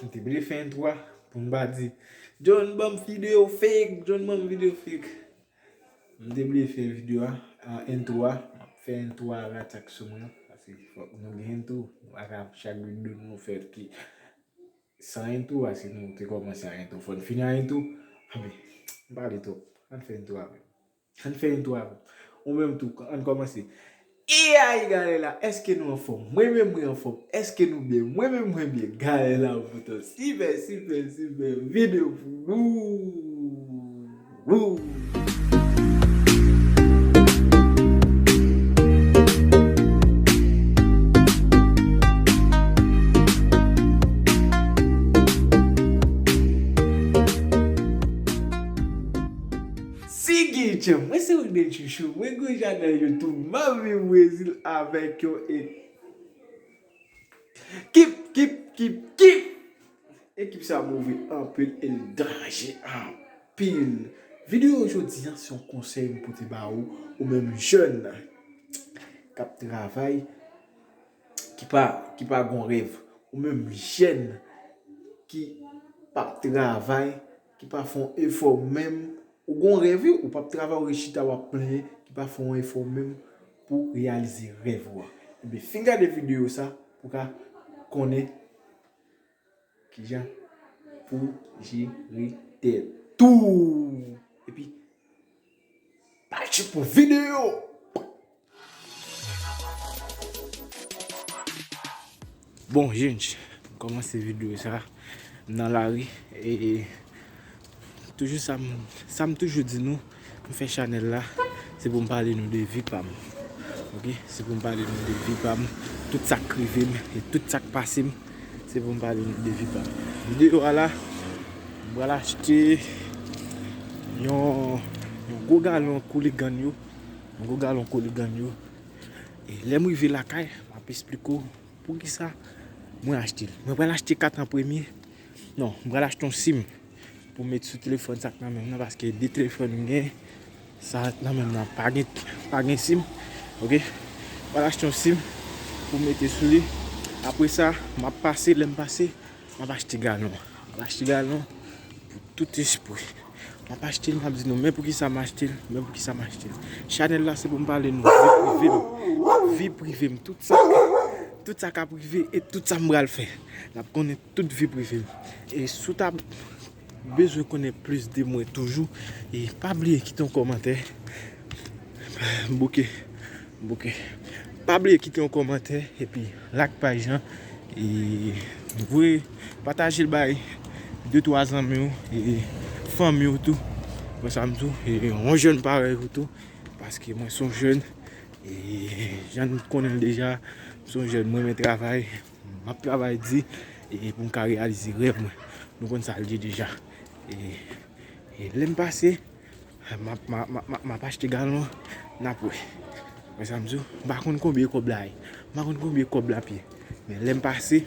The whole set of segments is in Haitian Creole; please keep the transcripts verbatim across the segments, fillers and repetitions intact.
M te bliye fè entwo a pou m pa di, John ban m videyo fake, John ban m videyo fake. M te bliye fè videyo a, a, entwo a, m ap fè entwo a ratak sou mwen, paske fòk nou gen entwo, nou pa ka chak videyo nou fè ki san entwo, paske nou te kòmanse a entwo, fò n fini a entwo. Anben, m pale twòp, ann fè entwo a menm. Ann fè entwo a menm. Ou menm tou, ann kòmanse. E ay, galè la, èske nou anfòm? Mwen menm, mwen anfòm. Èske nou byen? Mwen menm, mwen byen. Galè la, poutan. Sipè, sipè, sipè. Videyo pou nou. Woo! Sigi Chan, mwen se Wilden Chouchou, mwen gen yon chanèl YouTube, m ap viv Brezil avèk yon e-, kip, kip, kip, kip! Ekip sa move anpil e l danje anpil. Videyo jodi a se yon konsèy m pote ba ou, ou menm jèn k ap travay, ki pa, ki pa gon rèv, ou menm jèn ki p ap travay, ki pa fè yon efò menm, ou gon rèv wi, ou p ap travay, ou ret chita, w ap plenyen, ki pa fè yon efò menm pou reyalize rèv ou a. Ebyen, fin gade videyo sa pou ka konnen kijan pou jere tèt ou. Epi, pati pou videyo! Bon, jèn, m kòmanse videyo sa nan lari. E toujou sa m, sa m toujou di nou, m fè chanèl la, se pou m pale nou de vi pa m. Oke? Se pou m pale nou de vi pa m, tout sa k rive m e tout sa k pase m, se pou m pale nou de vi pa m. Videyo a la, m pral achte yon, yon gwo galon Cooligan yo, yon gwo galon Cooligan yo. E lè m rive lakay, m ap esplike w poukisa mwen achte l. Mwen pral achte kat an premye. Non, mwen pral achte yon sim pou m met sou telefòn sa k nan men m nan, paske de telefòn m gen, sa k nan men m nan pa gen, pa gen sim. Oke? Mwen pral achte yon sim pou m mete sou li. Apre sa, m ap pase, lè m pase, m ap achte galon. M ap achte galon pou tout espri. M ap achte l, m ap di nou, men poukisa m achte l, men poukisa m achte l. Chanèl la, se pou m pale nou vi prive m. Vi prive m, tout sa, tout sa k ap rive e tout sa m pral fè. N ap konnen tout vi prive m. E si w ta bezwen konnen plis de mwen toujou, e pa bliye kite yon kòmantè. Bouke. Bouke. Pa bliye kite yon kòmantè epi like paj lan. E voye, pataje l bay de twa zanmi w e fanmi w tou. Wè sa m di w, e yon jèn parèy ou tou. Paske mwen se yon jèn. E jan n konnen l deja, m se yon jèn, mwen renmen travay. M ap travay di e pou m ka reyalize rèv mwen. Nou konn sa l ye deja. E, e lè m pase, m ap, m ap, m ap, m ap, m ap achte galon, n ap wè. Wè sa m di w? M pa konn konbyen kòb la ye. M pa konn konbyen kòb la ap ye. Men lè m pase,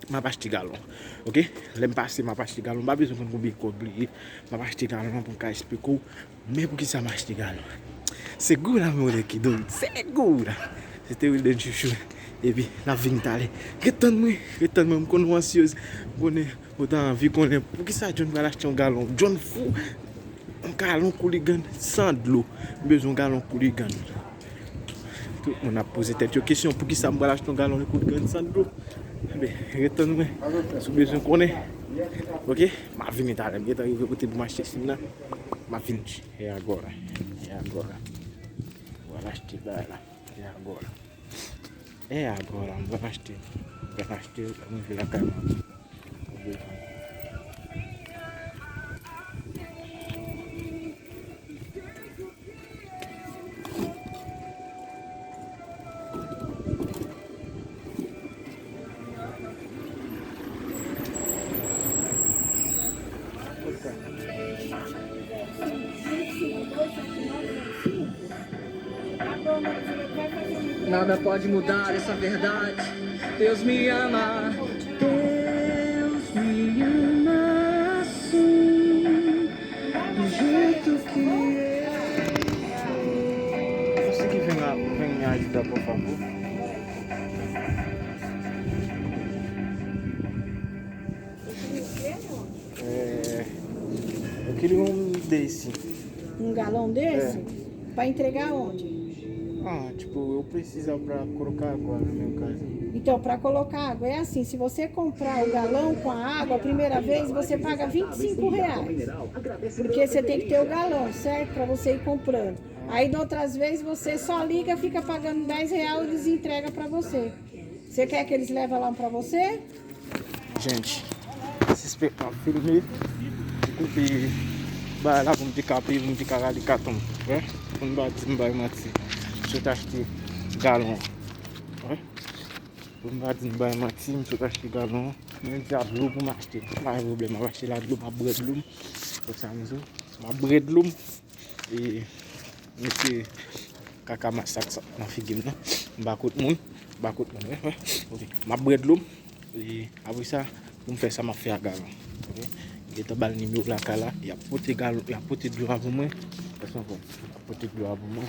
m ap achte galon. Oke? Lè m pase, m ap achte galon. M pa bezwen konn konbyen kòb li ye. M ap achte galon pou m ka esplike w men poukisa m achte galon. Segura, mi amor, que doy. Segura. Se te Wilden Chouchou. Epi, n ap vini talè. Ret tann mwen, ret tann mwen. M konnen w ansyez. M konnen ou ta anvi konnen poukisa John pral achte yon galon. John fou. Yon galon Cooligan san dlo. M bezwen yon galon Cooligan. Tout moun ap poze tèt yo kesyon, poukisa m pral achte yon galon Cooligan san dlo? Enben, ret tann mwen. Si w bezwen konnen. Oke? M ap vini talè. M gentan rive kote pou m achte sim nan. M ap vini. E agora. E agora. M pral achte bagay la. E agora. E agora. M pral achte. M pral achte. Mwen rive lakay mwen. Nada pode mudar essa verdade. Deus me ama. Deus me ama assim, do jeito que eu sou. Você que vem lá, vem me ajudar, por favor. Queria um desse. Um galão desse? Para entregar onde? Ah, tipo, eu precisava pra colocar água no meu caso. Então, para colocar água, é assim: se você comprar o galão com a água, a primeira vez você paga vinte e cinco reais. Porque você tem que ter o galão, certo? Para você ir comprando. Aí, de outras vezes, você só liga, fica pagando dez reais e eles entregam para você. Você quer que eles levam lá para você? Gente, se espeta filme, desculpe, ba la pou m te ka peye, pou m te ka rale katon. Wè, pou m pa di m bay manti. M sot achte galon. Wè, pou m pa di m bay manti, m sot achte galon. Men di a dlo pou m achte. Pa gen pwoblèm, m ap achte la dlo, m ap bwè dlo m. Pou sa m di w, m ap bwè dlo m. E mesye kaka masak sa nan figi m nan. M pa kot moun, m pa kot moun. Wè, wè. Ok. M ap bwè dlo m. E apre sa, pou m fè sa, m ap fè a galon. Ok. M gentan ba l nimewo lakay la. Y ap pote galon, y ap pote dlo a pou mwen. Pase ankò. Y ap pote dlo a pou mwen.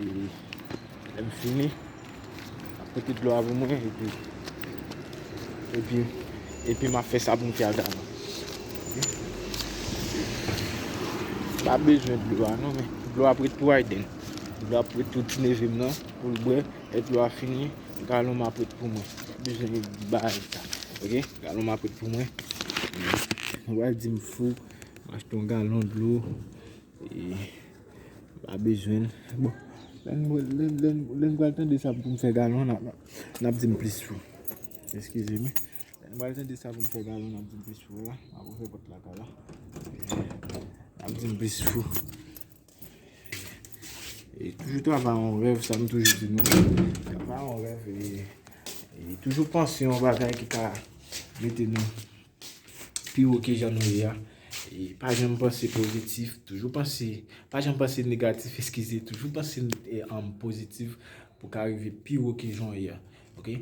E lè m fini, m ap pote dlo a pou mwen. Epi Epi, epi m ap fè sa pou m fè a galon. Pa bezwen dlo a non, men dlo ap ret pou Ayden. Dlo ap ret pou ti neve m nan, pou l bwè. Lè dlo a fini, galon m ap ret pou mwen. Pa bezwen bagay sa. Ok? Galon m ap ret pou mwen. Ou pral di m fou, m achte yon galon dlo. E pa bezwen l. Bon, lè n, lè n, lè n, lè n pral tande sa pou m fè galon, n ap, n ap di m plis fou. Eskize m. Lè n pral tande sa pou m fè galon, n ap di m plis fou la. M ap fè pòt lakay la. N ap di m plis fou. E toujou travay yon rèv, sa m toujou di nou. Travay yon rèv, e, e toujou panse yon bagay ki ka mete nou pi wo ke jan nou ye a. E pa janm panse pozitif, toujou panse, pa janm panse negatif, eskize, toujou panse e, um, pozitif pou ka rive pi wo ke jan w ye a. Ok?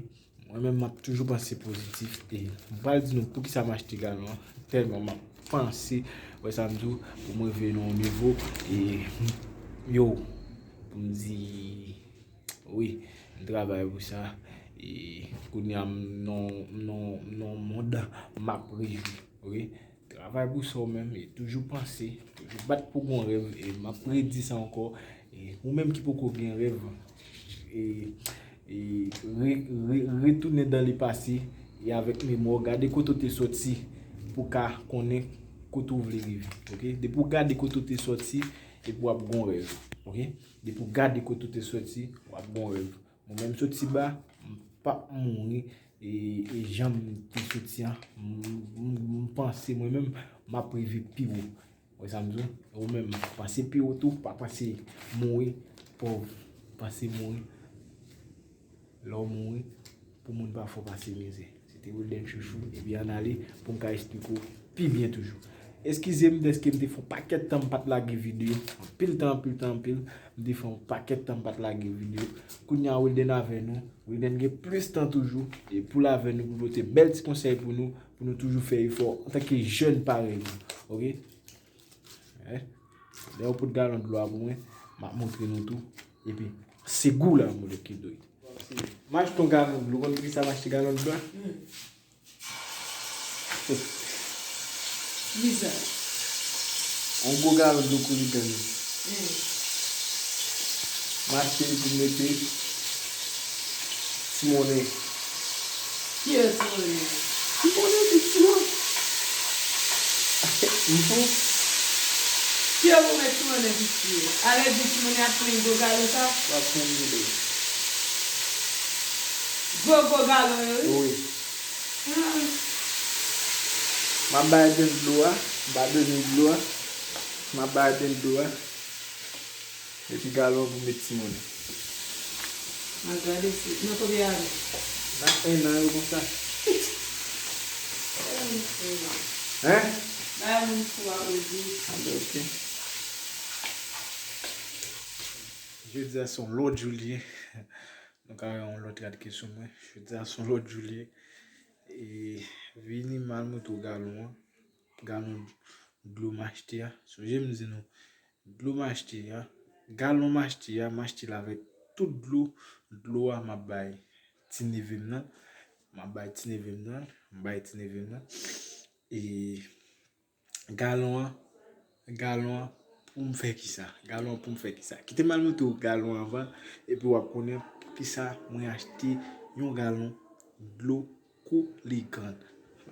Mwen menm, m ap toujou panse pozitif. E m pral di nou poukisa m achte galon an. Tèlman m ap panse, wè sa m di w, pou mwen rive nan yon nivo. E yo, pou m di, wi, m travay pou sa. E kounye a, m nan, m nan, m nan yon mond, m ap rejwi. Ok? Travay pou sa w menm, e toujou panse, toujou bat pou gon rèv, e m ap redi sa ankò, e ou menm ki poko gen rèv, e, e re, re, retounen dan le pase, e avèk memwa w, gade kote w te sòti, pou ka konnen kote w vle rive, ok? Depi w gade kote w te sòti, epi w ap gon rèv, ok? Depi w gade kote w te sòti, w ap gon rèv. Mwen menm soti ba, m p ap mouri, e, e jan m te soti an, m, m, m panse mwen menm, m ap rive pi wo. Wè sa m di w? Ou menm, panse pi wo tou, pa panse mouri, pòv, panse mouri. Lè w mouri, pou moun pa fè w pase mizè. Se te Wilden Chouchou, epi ann ale pou m ka esplike w pi byen toujou. Eskize m dèske m te fè yon pakèt tan m pa t lage videyo, anpil tan, anpil tan, anpil. M te fè yon pakèt tan m pa t lage videyo. Kounye a Wilden avè nou. Wilden gen plis tan toujou e pou l avè nou, pou pote bèl ti konsèy pou nou, pou nou toujou fè efò antanke jèn parèy nou. Ok? Eh? Lè yo pot galon dlo a pou mwen, m ap montre nou tou. Epi, se gou la, mwen ki dwe. M achte yon galon dlo. Konn poukisa m achte galon dlo a? Vizaj. Yon gwo galon dlo Kourigan. M achte li pou m mete ti monnen. Ki e ti monnen? Ti monnen, ti monnen. M fou. Ki e pou mete ti monnen, pitit? Ale di ti monnen ap plen gwo galon sa? W ap plen gwo. Gwo, gwo galon yo, wi. Wi. M ap bay Ayden dlo a. M pa bezwen dlo a. M ap bay Ayden dlo a. Epi galon pou met ti monnen. M ap gade si. Nan konbyen ane? Nan en an yo konsa. Bay moun fou a. Hein? Bay moun fou a ozi. Ah ben, ok. Jodi a se yon lòt jou li ye. Nou ka wè yon lòt rad ki sou mwen. Jodi a se yon lòt jou li ye. E vini m al montre w galon an. Galon dlo m achte a. Sonje m di nou, dlo m achte a, galon m achte a, m achte l avèk tout dlo. Dlo a m ap bay ti neve m nan. M ap bay ti neve m nan. M bay ti neve m nan. E galon an, Galon an pou m fè kisa? Galon an pou m fè kisa? Kite m al montre w galon an anvan, epi w ap konnen poukisa mwen achte yon galon dlo Kouligann.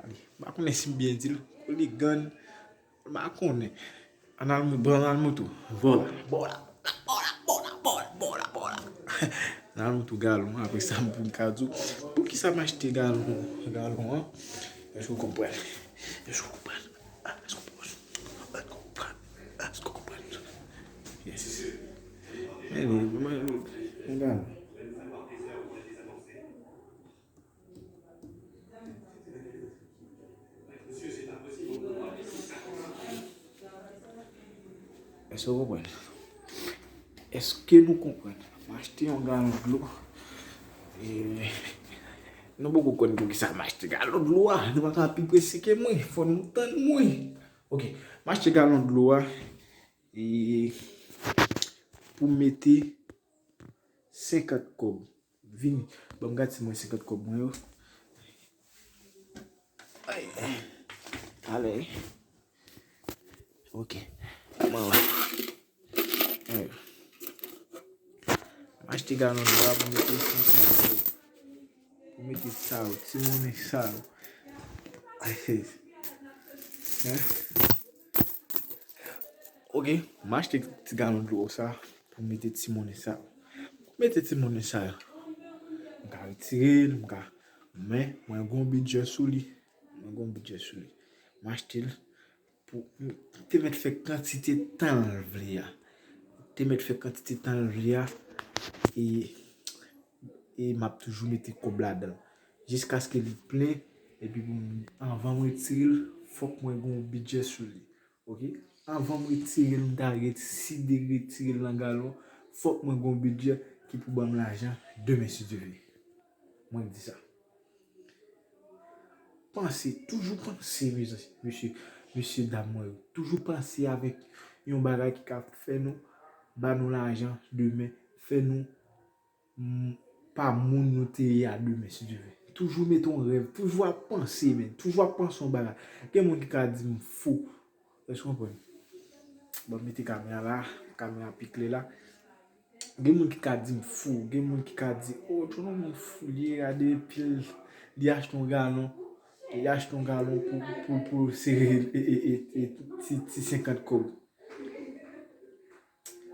M pa konnen si m byen di l, Kouligann, m pa konnen. Ann al, bon, ann al montre w. Vòla, vòla, vòla, vòla, vòla, vòla, vòla. Ann al montre w galon an, apre sa, pou m ka di w poukisa m achte galon, galon an. Èske w konprann? Èske w konprann? Èske w konprann? Èske w konprann? Èske w konprann? Yes. Anyway, mwen, mwen, mwen, Èske w konprann? Èske nou konprann? M achte yon galon dlo. E, nou poko konn poukisa m achte galon dlo a. Nou pa ka pi prese ke mwen. Fò nou tann mwen. Ok, m achte galon dlo a. E, pou mete senkant kòb. Vini. Ban m gade si mwen senkant kòb mwen yo. Ay. Ale. Ok. Mwen wè. Ay. M achte galon dlo a pou mete senkant kòb. Pou mete sa yo, ti monnen sa yo. Ay. Hein? Ok, m achte ti galon dlo sa pou mete ti monnen sa yo. Pou mete ti monnen sa yo. M ka retire l, m ka. Men, mwen gon bidjè sou li. Mwen gon bidjè sou li. M achte l pou, m te mèt fè kantite tan l vle a. Te mèt fè kantite tan l vle a. E, e m ap toujou mete kòb ladan l. Jiskaske li plen, epi pou m, anvan m retire l, fòk mwen gon bidjè sou li. Ok? Anvan m retire l, m ta deside retire l nan galon, fòk mwen gon bidjè ki pou ban m lajan demen si Dye vle. Mwen k di sa. Panse, toujou panse, mesye, mesye dam mwen yo. Toujou panse avèk yon bagay ki ka fè nou, ba nou lajan demen, fè nou m, pa moun nou te ye a demen, si Dye vle. Toujou mete yon rèv, toujou ap panse, men. Toujou ap panse yon bagay. Gen moun ki ka di m fou. Èske w konprann? Bon, mete kamera la, kamera pi klè la. Gen moun ki ka di m fou, gen moun ki ka di, "Oh, Tchono moun fou, li ye, gade pil, li achte yon galon, li achte yon galon pou, pou, pou sere e, e, e, e, ti, ti senkant kòb."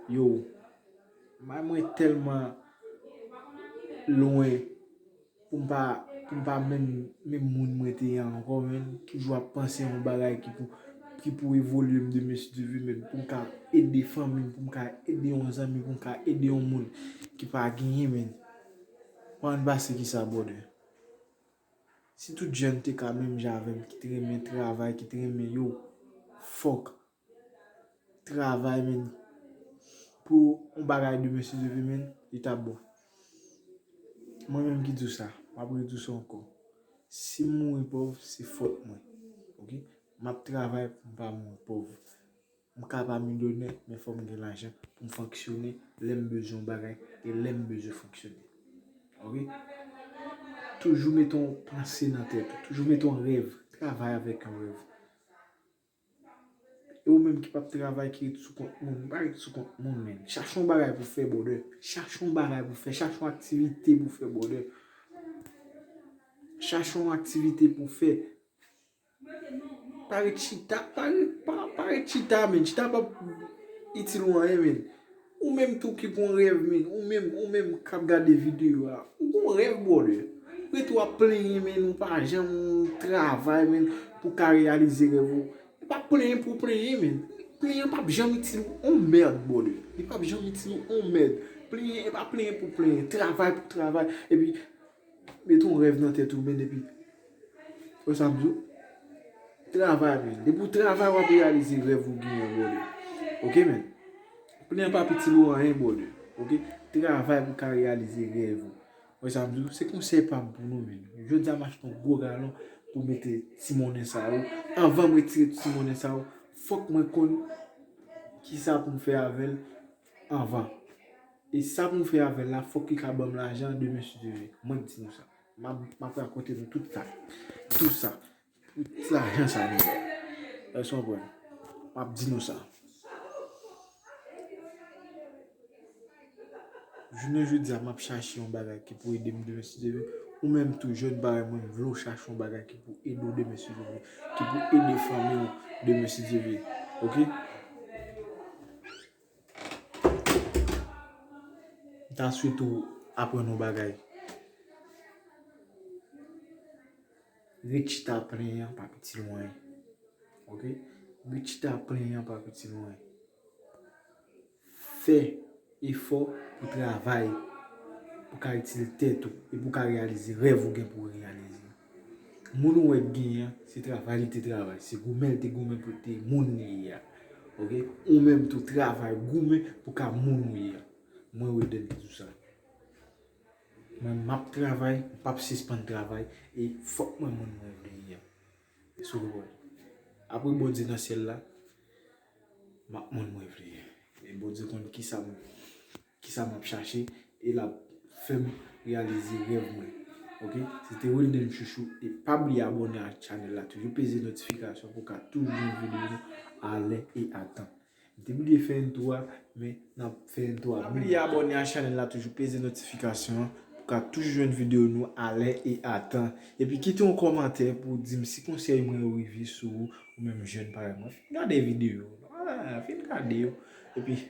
Yo, may mwen tèlman lwen pou m pa, pou m pa menm, menm moun mwen te ye ankò, menm. Toujou ap panse yon bagay ki pou, ki pou evolye m demen si Dye vle, menm. Pou m ka ede fanmi m, pou m ka ede yon zanmi, pou m ka ede yon moun ki pa genyen, menm. Ou konn pase ki sa, brother? Si tout jèn te ka menm jan avè m, ki te renmen travay, ki te renmen yo, fòk travay, menm, pou yon bagay demen, si Dye vle, menm, li t ap bon. Mwen menm ki di w sa, m ap redi w sa ankò. Si m mouri pòv, se fòt mwen. Ok? M ap travay pou m pa mouri pòv. M ka pa milyonè, men fò m gen lajan pou m fonksyone lè m bezwen yon bagay e lè m bezwen fonksyone. Ok? Toujou mete yon panse nan tèt ou. Toujou mete yon rèv. Travay avèk yon rèv. E ou menm ki p ap travay, ki ret sou kont moun, pa ret sou kont moun, menm. Chache yon bagay pou fè, brother. Chache yon bagay pou fè. Chache yon aktivite pou fè, brother. Chache yon aktivite pou fè. Pa ret chita, pa ret, pa, pa ret chita, menm. Chita p ap itil ou anyen, menm. Ou menm tou ki gon rèv, menm. Ou menm, ou menm k ap gade videyo a. Ou gon rèv, brother. Rete w ap plenyen, menm. Ou pa janm travay, menm, pou ka reyalize rèv ou. E pa plenyen pou plenyen, menm. Plenyen p ap janm itil ou on mèd, brother. Li p ap janm itil ou on mèd. Plenyen, e pa plenyen pou plenyen. Travay pou travay. Epi, mete yon rèv nan tèt ou, menm, epi, wè sa m di w? Travay, menm. Depi w travay, w ap reyalize rèv ou genyen, brother. Ok, menm? Plenyen p ap itil ou anyen, brother. Ok? Travay pou ka reyalize rèv ou. Wè sa m di w? Se konsèy pa m pou nou, menm. Jodi a, m achte yon gwo galon pou mete ti monnen sa yo. Anvan m retire ti monnen sa yo, fòk mwen konn kisa pou m fè avè l anvan. E sa pou m fè avè l la, fòk li ka ban m lajan demen si Dye vle. Mwen k di nou sa. M ap, m ap rakonte nou tout sa. Tout sa. Tout lajan sa nou fè. Èske w konprann? M ap di nou sa. Jounen jodi a, m ap chache yon bagay ki pou ede m demen si Dye vle. Ou menm tou, jèn parèy mwen, m vle w chache yon bagay ki pou ede w demen si Dye vle. Ki pou ede fanmi w demen si Dye vle. Oke? M ta swete w aprann yon bagay. Ret chita plenyen an pa itil w anyen. Oke? Ret chita plenyen an pa itil w anyen. Fè efò pou travay, pou ka itil tèt ou, e pou ka reyalize rèv ou gen pou reyalize. Moun ou wè k genyen an, se travay li te travay, se goumen l te goumen pou l te moun li ye a. Oke? Ou menm tou travay, goumen pou ka moun ou ye a. Mwen Wilden ki di w sa. Mwen m ap travay, m p ap sispann travay, e fòk mwen moun mwen vle ye a. Èske w konprann? Apre Bondye nan syèl la, m ap moun mwen vle ye. E Bondye konn kisa m, kisa m ap chache, e l ap fè m reyalize rèv mwen. Oke? Se te Wilden Chouchou, e pa bliye abòne ak chanèl la, toujou peze notifikasyon pou w ka toujou jwenn videyo nou alè e atan. M te bliye fè entwo a, men n ap fè entwo a. Pa bliye abòne a chanèl la, toujou peze notifikasyon an pou w ka toujou jwenn videyo nou alè e atan. Epi kite yon kòmantè pou w di m si konsèy mwen yo rive sou ou, ou menm jèn parèy mwen. Fin gade videyo. Ah, fin gade yo. Epi